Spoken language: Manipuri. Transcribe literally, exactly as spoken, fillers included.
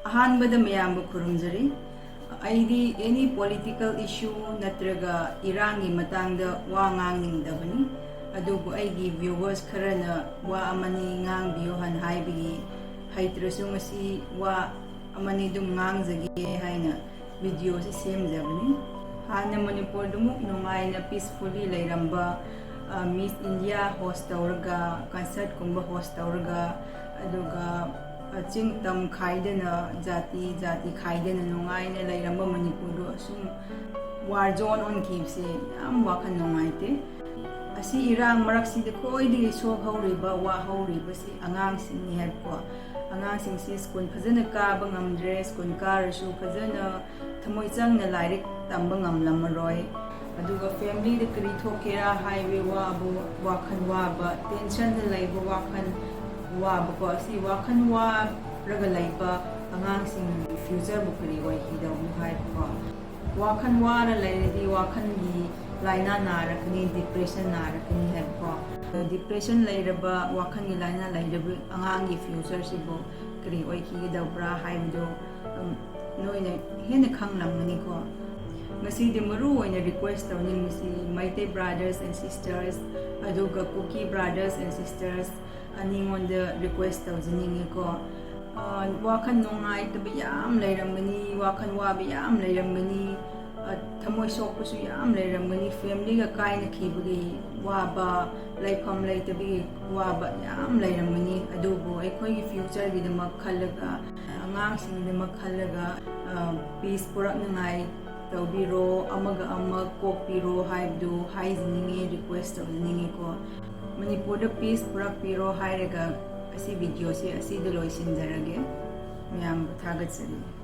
ꯑꯍꯥꯟꯕꯗ ꯃꯌꯥꯝꯕꯨ ꯈꯨꯔꯨꯝꯖꯔꯤ꯫ ꯑꯩꯗꯤ any political issue ꯅꯠꯇ꯭ꯔꯒ ꯏꯔꯥꯡꯒꯤ ꯃꯇꯥꯡꯗ ꯋꯥ ꯉꯥꯡꯅꯤꯡꯗꯕꯅꯤ, ꯑꯗꯨꯕꯨ ꯑꯩꯒꯤ viewers ꯈꯔꯅ ꯋꯥ ꯑꯃꯅꯤ ꯉꯥꯡꯕꯤꯌꯨ ꯍꯥꯏꯅ ꯍꯥꯏꯕꯒꯤ, ꯍꯩꯇ꯭ꯔꯁꯨ ꯉꯁꯤ ꯋꯥ ꯑꯃꯅꯤ ꯑꯗꯨꯝ ꯉꯥꯡꯖꯒꯦ ꯍꯥꯏꯅ videoꯁꯤ ꯁꯦꯝꯖꯕꯅꯤ꯫ ꯍꯥꯟꯅ ꯃꯅꯤꯄꯨꯔꯗꯨꯃꯨꯛ ꯅꯨꯡꯉꯥꯏꯅ peacefully ꯂꯩꯔꯝꯕ, ꯑ, Miss India host ꯇꯧꯔꯒ, concertꯀꯨꯝꯕ host ꯇꯧꯔꯒ, ꯑꯗꯨꯒ, ꯑ, ꯆꯤꯡ ꯇꯝ ꯈꯥꯏꯗꯅ, ꯖꯥꯇꯤ ꯖꯥꯇꯤ ꯈꯥꯏꯗꯅ ꯅꯨꯡꯉꯥꯏꯅ ꯂꯩꯔꯝꯕ ꯃꯅꯤꯄꯨꯔꯗꯨ ꯑꯁꯨꯝ war zone ꯑꯣꯟꯈꯤꯕꯁꯦ ꯌꯥꯝ ꯋꯥꯈꯜ ꯅꯨꯡꯉꯥꯏꯇꯦ꯫ ꯑꯁꯤ ꯏꯔꯥꯡ ꯃꯔꯛꯁꯤꯗ ꯈ꯭ꯋꯥꯏꯗꯒꯤ ꯁꯣꯛꯍꯧꯔꯤꯕ, ꯋꯥꯍꯧꯔꯤꯕꯁꯤ ꯑꯉꯥꯡꯁꯤꯡꯅꯤ ꯍꯥꯏꯕꯀꯣ꯫ ꯑꯉꯥꯡꯁꯤꯡꯁꯤ ꯁ꯭ꯀꯨꯜ ꯐꯖꯅ ꯀꯥꯕ ꯉꯝꯗ꯭ꯔꯦ, ꯁ꯭ꯀꯨꯜ ꯀꯥꯔꯁꯨ ꯐꯖꯅ ꯊꯃꯣꯏ ꯆꯪꯅ ꯂꯥꯏꯔꯤꯛ ꯇꯝꯕ ꯉꯝꯂꯝꯃꯔꯣꯏ꯫ ꯑꯗꯨꯒ familyꯗ ꯀꯔꯤ ꯊꯣꯛꯀꯦꯔꯥ ꯍꯥꯏꯕ ꯋꯥꯕꯨ, ꯋꯥꯈꯜ ꯋꯥꯕ, tensionꯗ ꯂꯩꯕ, ꯋꯥꯈꯜ ꯋꯥꯕꯀꯣ, ꯑꯁꯤ ꯋꯥꯈꯜ ꯋꯥꯔꯒ ꯂꯩꯕ ꯑꯉꯥꯡꯁꯤꯡꯒꯤ futureꯕꯨ ꯀꯔꯤ ꯑꯣꯏꯈꯤꯗꯧꯕꯅꯣ ꯍꯥꯏꯕꯀꯣ꯫ ꯋꯥꯈꯜ ꯋꯥꯔ ꯂꯩꯔꯗꯤ ꯋꯥꯈꯜꯒꯤ ꯂꯥꯏꯅꯥ ꯅꯥꯔꯛꯀꯅꯤ, depression ꯅꯥꯔꯛꯀꯅꯤ ꯍꯥꯏꯕꯀꯣ꯫ Depression ꯂꯩꯔꯕ, ꯋꯥꯈꯜꯒꯤ ꯂꯥꯏꯅꯥ ꯂꯩꯔꯕ ꯑꯉꯥꯡꯒꯤ futureꯁꯤꯕꯨ ꯀꯔꯤ ꯑꯣꯏꯈꯤꯒꯗꯧꯕ꯭ꯔꯥ ꯍꯥꯏꯕꯗꯨ, ꯎꯝ, ꯅꯣꯏꯅ ꯍꯦꯟꯅ ꯈꯪꯂꯝꯒꯅꯤꯀꯣ꯫ ꯉꯁꯤꯗꯤ ꯃꯔꯨ ꯑꯣꯏꯅ request ꯇꯧꯅꯤꯡꯕꯁꯤ Meitei brothers and sisters ꯑꯗꯨꯒ ꯀꯨꯀꯤ brothers and sisters ꯑꯅꯤꯉꯣꯟꯗ request ꯇꯧꯖꯅꯤꯡꯉꯤꯀꯣ꯫ ꯑ, ꯋꯥꯈꯜ ꯅꯨꯡꯉꯥꯏꯇꯕ ꯌꯥꯝ ꯂꯩꯔꯝꯒꯅꯤ, ꯋꯥꯈꯜ ꯋꯥꯕ ꯌꯥꯝ ꯂꯩꯔꯝꯒꯅꯤ, ꯑ, ꯊꯃꯣꯏ ꯁꯣꯛꯄꯁꯨ ꯌꯥꯝ ꯂꯩꯔꯝꯒꯅꯤ, familyꯒ ꯀꯥꯏꯅꯈꯤꯕꯒꯤ ꯋꯥꯕ, ꯂꯩꯐꯝ ꯂꯩꯇꯕꯒꯤ ꯋꯥꯕ ꯌꯥꯝ ꯂꯩꯔꯝꯒꯅꯤ꯫ ꯑꯗꯨꯕꯨ ꯑꯩꯈꯣꯏꯒꯤ futureꯒꯤꯗꯃꯛ ꯈꯜꯂꯒ, ꯑꯉꯥꯡꯁꯤꯡꯒꯤꯗꯃꯛ ꯈꯜꯂꯒ, ꯑ, peace ꯄꯨꯔꯛꯅꯉꯥꯏ ꯇꯧꯕꯤꯔꯣ, ꯑꯃꯒ ꯑꯃ ꯀꯣꯛꯄꯤꯔꯣ ꯍꯥꯏꯕꯗꯨ ꯍꯥꯏꯖꯅꯤꯡꯉꯤ, request ꯇꯧꯖꯅꯤꯡꯉꯤꯀꯣ꯫ ꯃꯅꯤꯄꯨꯔꯗ peace ꯄꯨꯔꯛꯄꯤꯔꯣ ꯍꯥꯏꯔꯒ ꯑꯁꯤ videoꯁꯦ ꯑꯁꯤꯗ ꯂꯣꯏꯁꯤꯟꯖꯔꯒꯦ꯫ ꯃꯌꯥꯝꯕꯨ ꯊꯥꯒꯠꯆꯔꯤ꯫